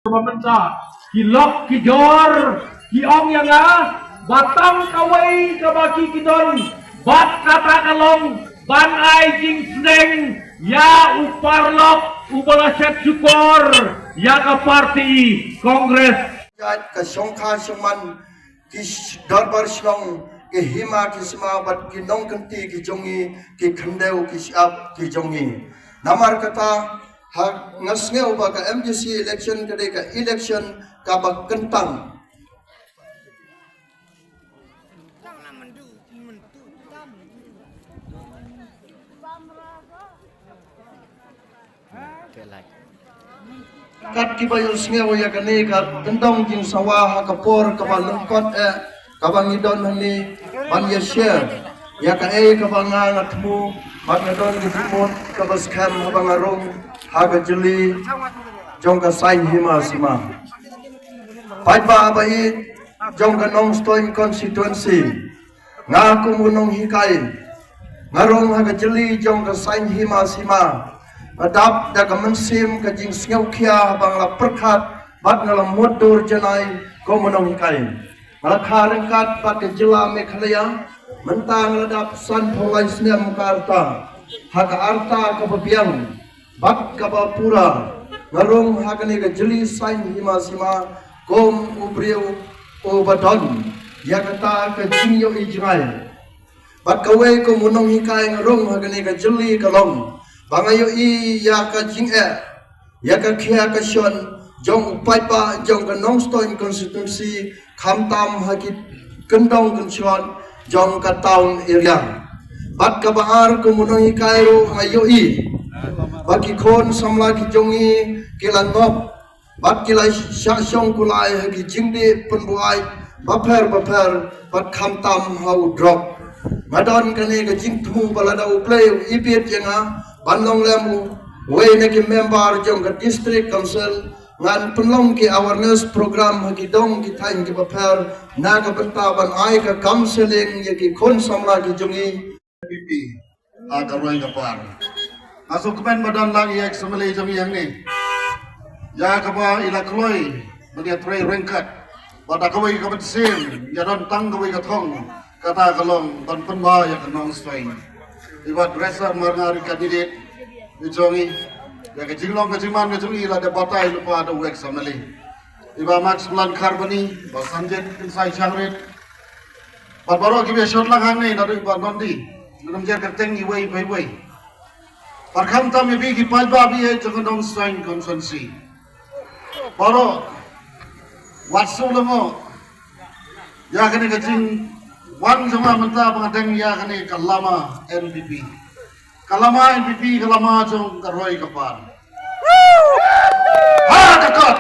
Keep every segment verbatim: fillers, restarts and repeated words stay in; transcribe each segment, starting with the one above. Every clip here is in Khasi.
Ba mynta ki lok ki jor ki ong ïa nga ba tang kawei kaba ki ki don bad kata ka long ban ai jingsneng ïa u paralok uba la shet shukor ïa ka parti Congress. Ka shongkha shongman ki sh- dorbar shnong, ki hima ki sima bad ki nongkynti ki jong ngi, ki khyndew ki shyiap ki jong ngi. Namar kata ha nga sngew ba ka M D C election ka dei ka election kaba kyntang. Kat kiba ïohsngew ïa kane ka kyndong jingsawa ha ka por kaba lyngkot eh kaba ngi don hangne ban ïa share ïa kaei kaba nga nga thmu bad nga don ka jingmut kaba skhem haba nga rung ha ka jylli jong ka saiñ hima sima. Paidbah ba ïeit jong ka Nongstoiñ constituency. Nga kum u nonghikai nga rung ha ka jylli jong ka saiñ hima sima. Nga dap da ka mynsiem ka jingsngewkhia haba nga la pyrkhat bad nga la mutdur janai kum u nonghikai. Nga la kha ryngkat bad ka jylla Meghalaya mynta nga la dap sanphew lai snem ka rta. Ha ka rta kaba biang bad kaba pura nga rung ha kane ka jylli saiñ hima sima kum u briew uba don ïa kata ka jingïohi jngai. Bad kawei kum u nonghikai nga rung ha kane ka jylli ka long ba nga ïohi ïa ka jingeh ïa ka khia ka shon jong u paidbah jong ka Nongstoiñ constituency khamtam ha ki kyndong kynshon jong ka town area. Bad kaba ar kum u nonghikai ruh nga ïohi ba ki khun samla ki jong ngi ki la ngop bad ki la shah shong kulai ha ki jingdih pynbuaid bapher bapher bad khamtam ha u drok. Nga don kane ka jingthmu ba lada U Blei u ibit ïa nga ban long lem uwei na ki member jong ka district council ngan pynlong ki awareness program ha ki dong ki thaiñ kiba pher na ka bynta ban ai ka counseling ïa ki khun samla ki jong ngi. N P P ha ka roi ka par. Nga sngewkmen ba don lang ïa ka S M L A jong ngi hangne ïa kaba i la kloi ban ïatrei ryngkat bad da kawei ka mynsiem ïa don tang kawei ka thong. Kata ka long ban pynbha ïa ka Nongstoiñ. Iba dresser mar nga ri candidate i jong i ïa ka jinglong ka jingman ka jong i la dep batai lypa da u ex M L A. Iba Max Blan Kharbani, ba Sanjit Kynsai Shangrit. Bad baroh kiba shot lang hangne naduh iba nondi. Ngam jer kyrteng iwei pa iwei. Bad khamtam ïa phi ki paidbah phi ïa jong ka Nongstoiñ constituency. Baroh wat sngewlyngngoh ïa kane ka jingwan jong nga mynta ba nga deng ïa kane ka lama N P P. Ka lama N P P ka lama jong ka roi ka par. Ha ka kot!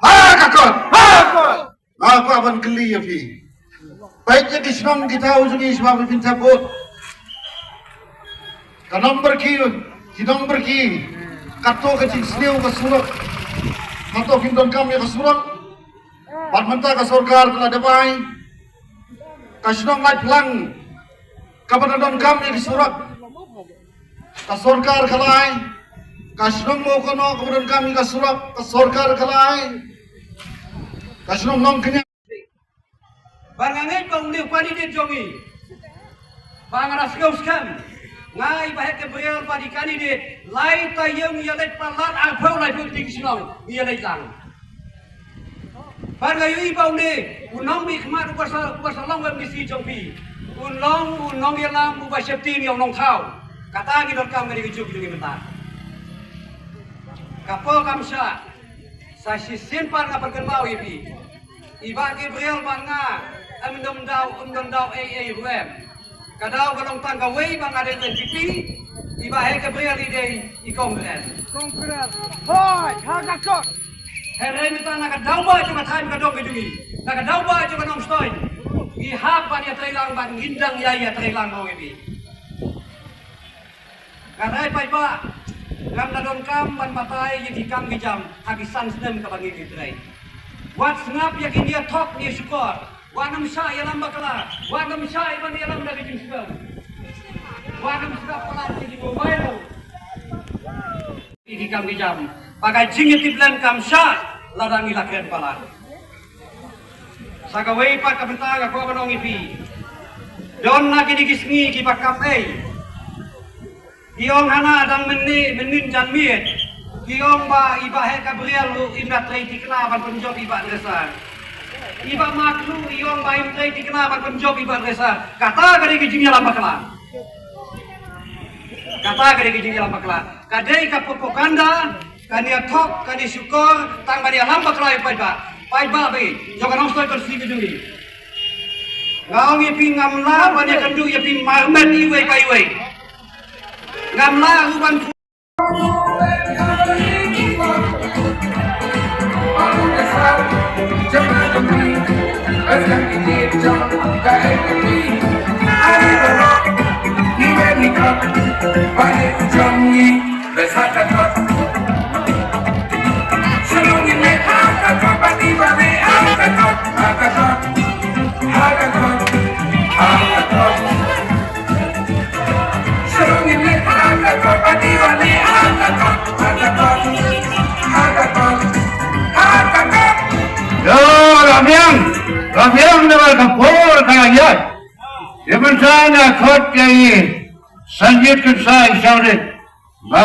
Ha ka kot! Nga kwah ban kylli ïa phi. Peit ïa ki shnong ki thaw jong ngi shuwa ba phin thep vote. Ka nongpyrkhi, ki nongpyrkhi, kato ka jingsniew ka surok. Kato kim donkam ïa ka surok. Bad mynta ka sorkar ka la dep ai ka shnong Laitphlang kaba donkam ïa ka surok. Ka sorkar ka la ai. Ka shnong Mawkynnoh kaba donkam ïa ka surok, ka sorkar ka la ai. Ka shnong Nongkynniang. Ba nga ngeit ba une u candidate jong ngi ba nga la sngewskhem, nga i Bah Gabriel ba dei candidate, lai taïew ngi ïa leit palat, arphew laiphew tylli ki shnong ngi ïa leit lang. Bad nga ïohi ba une u nongmihkhmat uba sa, uba sa long u M D C jong phi un long u nongïalam uba sheptieng ïa u nongthaw. Kata ngi donkam kane ka juk jong ngi mynta. Ka por kam shah. Sa shisien pat nga pynkynmaw ïa phi, i Bah Gabriel bad nga ym don daw, ym don daw ei ei ruh em. Ka daw ka long tang kawei ba nga dei N P P, i Bah Gabriel i dei i Congress. Congress. Hoi, ha ka kot. Hynrei mynta na ka daw ba jong ka thaiñ ka dong ka jong ngi, na ka daw ba jong ka Nongstoiñ, ngi hap ban ïatreilang bad ngin dang ïa ïatreilang, ong ïa phi. Nga rai paidbah, ngam da donkam ban batai ïa ki kam ki jam ha ki san snem kaba ngi trei. Wat sngap ïa ki nia thok nia shukor. Wat nym shah ïalam bakla. Wat nym shah ïa ban ïalam da ki jingshukor. Wat nym sngap palat ïa ki mobile. Ki kam ki jam. Ba ka jingïatiplem kam shah lada ngi la kren palat. Sa kawei pat ka bynta nga kwah ban ong ïa phi. Don na kine ki sngi kiba kam ei. Ki ong hana dang mynne mynnin janmiet. Ki ong ba i Bah Heh Gabriel ruh im da trei thikna ban pynjop i Bah Dresser. I Bah Makhlu i ong ba im trei thikna ban pynjop i Bah Dresser. Kata ka dei ka jingïalam bakla. Kata ka dei ka jingïalam bakla. Ka dei ka propaganda, ka nia thok, ka nia shukor, tang ban ïalam bakla ïa u paidbah. Paidbah ba ïeit jong ka Nongstoiñ Constituency ka jong ngi. Nga ong ïa phi ngam lah ban ïakynduh ïa phi marmet iwei pa iwei. Ngam lah ruh ban Yo, Rabiang, Rabiang na ka por ka ya. Ïa mynta nga khot ïa i Sanjit Khynsai Shawrit ba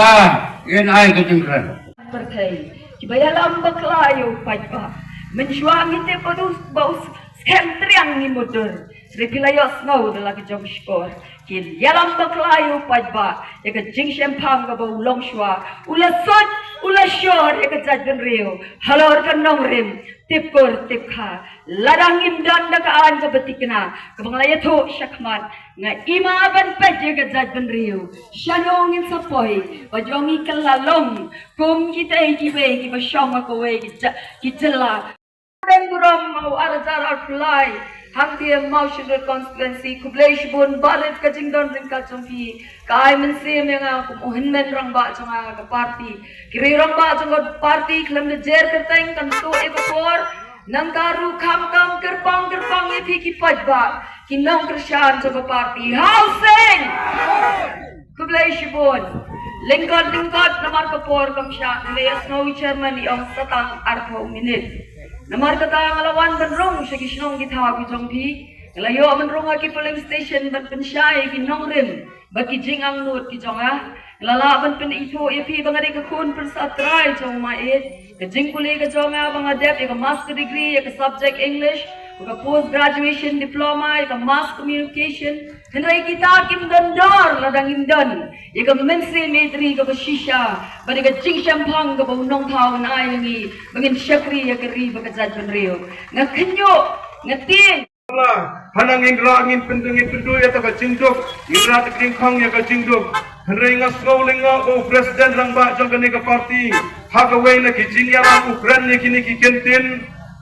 in ai ka jingkren. Pyrthei kiba ïalam bakla ïa u paidbah. Mynshuwa ngi tip ba u, ba u skhem triang ngi mutdur. Hynrei phi la ïohsngew da la ka jong shkor ki ïalam bakla ïa u paidbah. Ïa ka jingshemphang kaba u longshuwa u la sot u la shor ïa ka jaitbynriew halor ka nongrim. Tip kur tip kha lada ngim don da ka aiñ kaba thikna kaba nga la ïathuh shakhmat. Nga ima ban peit ïa ka jaitbynriew shano ngin sa poi ba jong ngi ka la long kum kitei kiwei kiba shong ha kawei ki ja-, ki jylla. Deng burom ha u ar hajar arphew lai hangtei Mawshynrut constituency. Khublei shibun barit ka jingdon ryngkat jong phi. Ka ai mynsiem ïa nga kum u hynmen rangbah jong nga ka party. Ki riew rangbah jong ka party khlem da jer kyrteng kan tuh ïa ka por. Nangta ruh kham kam kyrpang kyrpang ïa phi ki paidbah ki nongkyrshan jong ka party. Housing. Khublei shibun. Lyngkot lyngkot namar ka por kam shah. Ngi la ïohsngew u chairman i ong sa tang arphew minit. Namar kata nga la wan ban rung sha ki shnong ki thaw ki jong phi. Nga la ïoh ban rung ha ki polling station ban pynshai ïa ki nongrim bad ki jingangnud ki jong nga. Nga la lah ban pynithuh ïa phi ba nga dei ka khun pyrsa trai jong u Maieit. Ka jingpule ka jong nga ba nga dep ïa ka master degree ïa ka subject English, ïa ka post graduation diploma ïa ka mass communication. Hynrei kita kim don dor lada ngim don ïa ka mynsiem ïeit ri kaba shisha bad ïa ka jingshemphang kaba u nongthaw un ai ïa ngi ba ngin shakri ïa ka ri bad ka jaitbynriew. Nga khynñiuh, nga tieng. Hana ngin rah ngin pynduh, ngin pynduh ïa ta ka jingduk, ngin rah ta ka jingkhang ïa ka jingduk. Hynrei nga sngew lyngngoh ba u president rangbah jong kane ka party ha kawei na ki jingïalam u kren ïa kine ki kyntien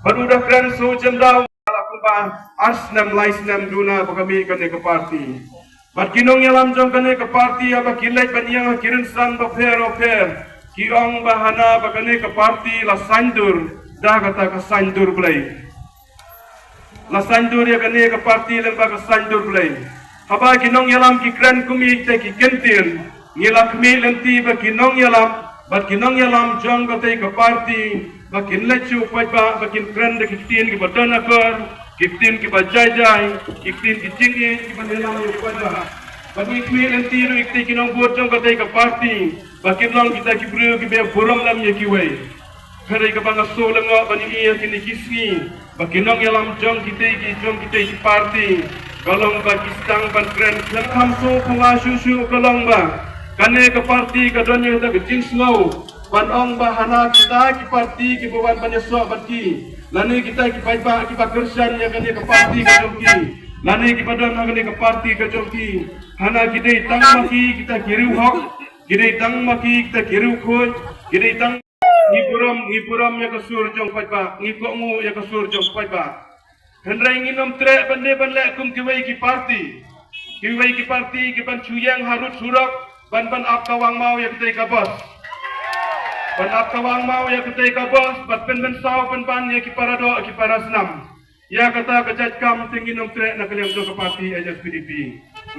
bad u da kren shu jem daw. Kumba ar snem lai snem duna ba ka mih kane ka party. Bad ki nongïalam jong kane ka party haba ki leit ban ïeng ha ki rynsan bapher bapher ki ong ba hana ba kane ka party la saiñdur da kata ka saiñdur Blei. La saiñdur ïa kane ka party lyngba ka saiñdur Blei. Haba ki nongïalam ki kren kum ïa kita ki kyntien, ngi la khmih lynti ba ki nongïalam bad ki nongïalam jong katei ka party ba kin leit sha u paidbah ba kin kren da ki ktien kiba don akor, ki ktien kiba jai jai, ki ktien ki jingïeit kiba ïalam ïa u paidbah. Bad ngi khmih lynti ruh ïa kitei ki nongbud jong katei ka party ba kin long kita ki briew kiba burom lem ïa kiwei. Hynrei kaba nga sngew lyngngoh ban ïohi ha kine ki sngi ba ki nongïalam jong kitei ki, jong kitei ki party ka long ba ki sdang ban kren khlem kham sngewphylla shuh shuh. Ka long ba kane ka party ka don ïa kata ka jingsngew ban ong ba hana kita ki party kiba wan ban ïasoh bad ki, lane kita ki paidbah kiba kyrshan ïa kane ka party ka jong ki, lane kiba don ha kane ka party ka jong ki, hana ki dei tang ma ki kita ki riewhok, ki dei tang ma ki kita ki riewkhuid, ki dei tang. Ngi burom, ngi burom ïa ka sur jong paidbah, ngi kohnguh ïa ka sur jong paidbah. Hynrei ngin ym treh ban dei ban leh kum kiwei ki party. Kiwei ki party ki ban shu ïeng harud surok ban, ban ap kawang maw ïa katei ka bos. Ban ap kawang maw ïa katei ka bos bad pynmynsaw pynban ïa ki para doh ki para snam. Ïa kata ka jait kam te ngin ym treh na ka liang jong ka party H S P D P.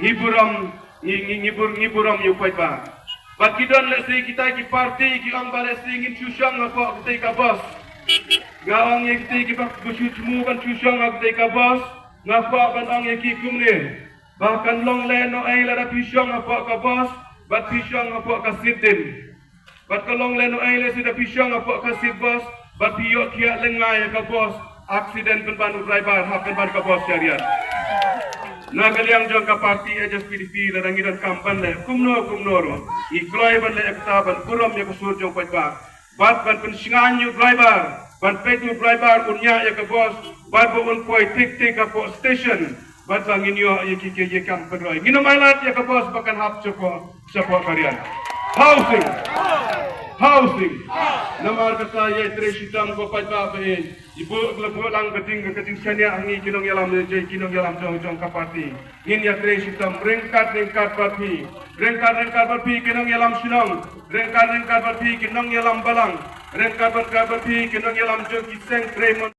Ngi burom, ngi, ngi, ngi bur, ngi burom ïa u paidbah. Bad ki don lehse kita ki parti ki ong ba lehse ngin shu shong hapoh katei ka bos. Nga ong ïa kitei kiba shu thmu ban shu shong ha katei ka bos, nga kwah ban ong ïa ki kumne, ba kan long lehnohei lada phi shong hapoh ka bos bad phi shong hapoh ka seat din. Bad ka long lehnohei lehse da phi shong hapoh ka seat bos bad phi ïoh thiah lyngngai ïa ka bos, accident pynban u driver, hap pynban ka bos sha riat. Na ka liang jong ka parti H S P D P lada ngi donkam ban leh kumno kumno ruh, ngi kloi ban leh ïa kata ban burom ïa ka sur jong paidbah. Bad ban pynshngaiñ ïa u driver, ban peit u driver un ñiah ïa ka bos, bad ba un poi tik tik hapoh station, bad ba ngin ïoh ïa ki, ki, ïa ki kam pynroi. Ngin ym ailad ïa ka bos ba kan hap shapoh, shapoh ka riat. Housing. Housing. Namar kata ïa trei shitom ko paidbah ba ïeit. Ibu la buh lang ka jing, ka jingshaniah ha ngi ki nongïalam, ki nongïalam jong, jong ka parti. Ngin ïa trei shitom ryngkat ryngkat bad phi. Ryngkat ryngkat bad phi ki nongïalam shnong. Ryngkat ryngkat bad phi ki nongïalam balang. Ryngkat ryngkat bad phi ki nongïalam jong ki seng trei mon.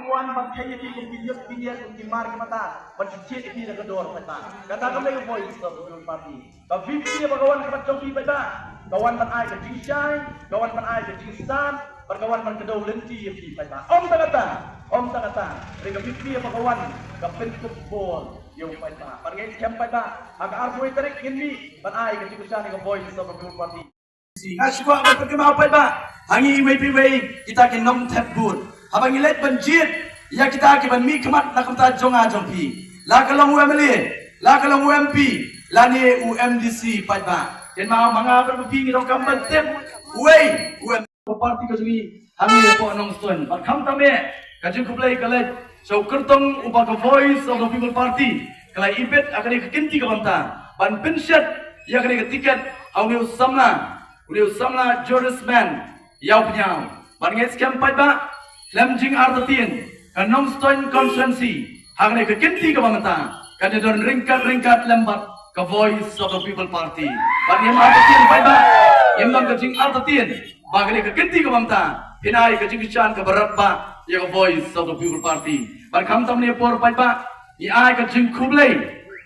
Wan ban thei ïa ki kum ki ñiut ki ñiat kum ki mar ki mata ban shu thied ïa ki da ka dor paidbah. Kata kam dei ka voice of the people party. Ka V P P ba ka wan ka ban jong phi paidbah, ka wan ban ai ka jingshai, ka wan ban ai ka jingsat, bad ka wan ban kdew lynti ïa phi paidbah. Ym tang kata, ym tang kata, hynrei ka V P P ba ka wan ka pynkup bor ïa u paidbah. Bad ngin skhem paidbah, ha ka arphew tarik ngin mih ban ai ka jingkyrshan ïa ka voice of the people party. Nga sngewbha ban pynkynmaw paidbah ha ngi iwei pa iwei kita ki nongthep vote. Haba ngi leit ban jied ïa kita ki ban mih khmat na ka bynta jong nga jong phi, la ka long u M L A, la ka long u M P, lane u M D C paidbah. Kynmaw ma nga bad ma phi ngi donkam ban tep uwei u M P. Ka parti ka jong ngi ha ngi hapoh Nongstoiñ. Bad khamtam eh ka jingkhublei ka leit sha u kyrtong uba ka Voice of the People Party ka la ibit ha kane ka kynti kaba mynta ban pynshet ïa kane ka tiket ha une u samla, une u samla Joris Man Ïawphniaw. Bad ngi skhem paidbah, khlem jingartatien ka Nongstoiñ constituency ha kane ka kynti kaba mynta kan ïadon ryngkat ryngkat lem bad ka Voice of the People Party. Bad ngim artatien paidbah, ngim don ka jingartatien ba kane ka kynti kaba mynta phin ai ka jingkyrshan kaba radbah ïa ka Voice of the People Party. Bad khamtam ne por paidbah, ngi ai ka jingkhublei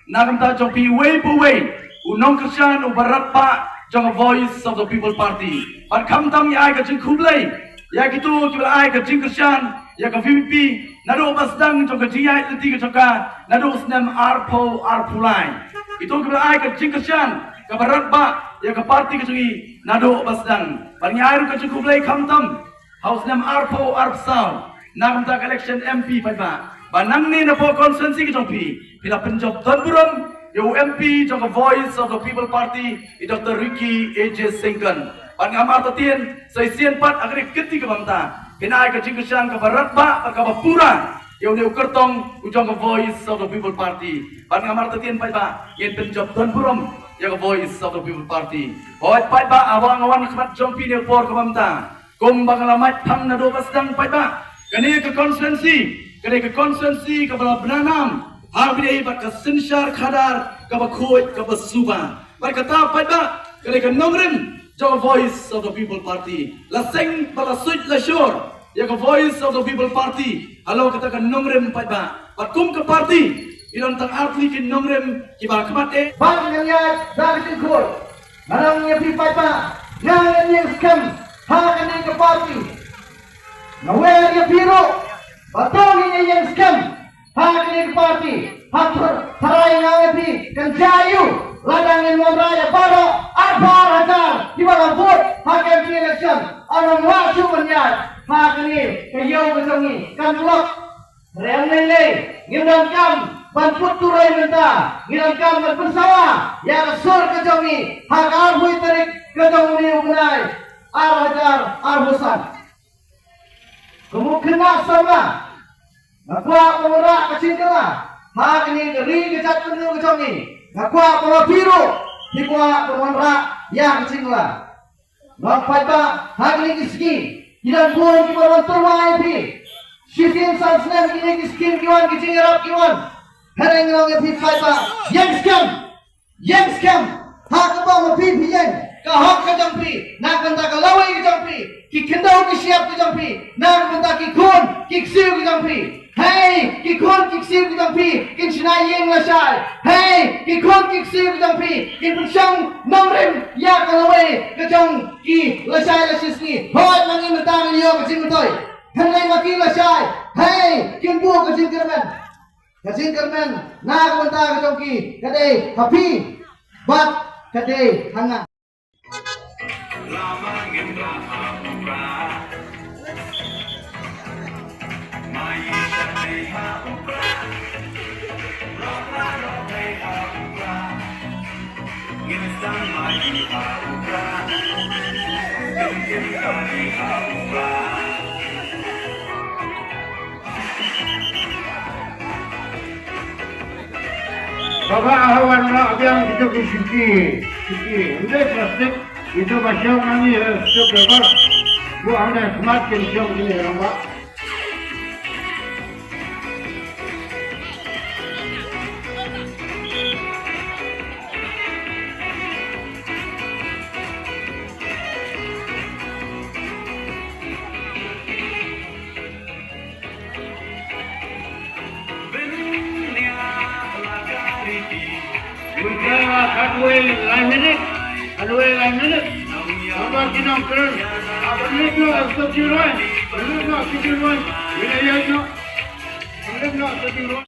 na ka bynta jong phi uwei pa uwei u nongkyrshan uba radbah jong ka Voice of the People Party. Bad khamtam ngi ai ka jingkhublei ïa kito kiba la ai ka jingkyrshan ïa ka V P P naduh ba sdang jong ka jingïaid lynti ka jong ka, naduh snem arphew arphew lai. Kito kiba la ai ka jingkyrshan kaba radbah ïa ka parti ka jong ngi naduh ba sdang. Bad ngi ai ruh ka jingkhublei khamtam ha u snem arphew arphew saw na ka bynta ka election M P paidbah. Ba nangne napoh constituency ka jong phi, phi la pynjop don burom ïa u M P jong ka Voice of the People Party, i Doctor Ricky A J Syngkon. Bad ngam artatien sa shisien pat ha kane ka kynti kaba mynta phin ai ka jingkyrshan kaba radbah bad kaba pura ïa une u kyrtong u jong ka Voice of the People Party. Bad ngam artatien paidbah, ngin pynjop don burom ïa ka Voice of the People Party. Hooid paidbah, haba nga wan khmat jong phi ne por kaba mynta, kumba nga la mait phang naduh ba sdang paidbah, kane ka constituency, kane ka constituency kaba la bna nam ha kane bad ka synshar khadar kaba khuid kaba suba. Bad kata paidbah, Kane ka nongrim jong ka Voice of the People Party. La seng bad la suit la shor ïa ka Voice of the People Party halor kata ka nongrim paidbah. Bad kum ka party, ngi don tang artylli ki nongrim kiba khmat eh. Bad ngan ïaid da ka jingkhot. Nga ong ïa phi paidbah, nga ïeng skhem ha kane ka party. Nga wer ïa phi ruh ba to ngin ïeng skhem ha kane ka party. Ha tharai nga ong ïa phi, kan jia aïu lada ngin wanrah ïa baroh arphew ar hajar kiba la vote ha ka M P election. Ym lah shuh ban ïaid ha kane ka ïew ka jong ngi, kan lok. Hynrei lei lei ngim donkam ban put turoi mynta, ngi donkam ban pynsawa ïa ka sur ka jong ngi ha ka arphew tarik ka jong une u bnai, ar hajar arphew san. Kum u khynnah samla, nga kwah ban wanrah ka jingkylla ha kane ka ri ka jaitbynriew ka jong ngi. Nga kwah ba phi ruh phi kwah ban wanrah ïa ka jingkylla. Long paidbah, ha kine ki sngi ki don bun kiba wan tyrwa ïa phi. Shisien san snem kine ki skim ki wan, ki jingïarap ki wan. Hynrei ngi ong ïa phi paidbah, ïeng skhem. Ïeng skhem. Ha kaba ma phi phi ïeng, ka hok ka jong phi, na ka bynta ka lawei ka jong phi, ki khyndew ki shyiap ka jong phi, na ka bynta ki khun ki ksiew ka jong phi. Hei, ki khun ki ksiew ki jong phi kin shna ïing lashai. Hei, ki khun ki ksiew ki jong phi kin pynshong nongrim ïa ka lawei ka jong ki lashai lashisngi. Hooid, ma ngi mynta ngin ïoh ka jingmyntoi, hynrei ma ki lashai, hei, kin buh ka jingkyrmen. Ka jingkyrmen na ka bynta ka jong ki ka dei ha phi bad ka dei ha nga. Baba, hawan rak biang kita ke siki, siki. Ini plastik, itu macam ni, eh, stok lebar. Bu anda semat ke macam ni, orang bak. Khatwei lai minit, khatwei lai minit. Namba ki nongkren, ah, ban leit noh sha ki roi, ban leit noh sha ki roi, ban leit noh sha ki roi.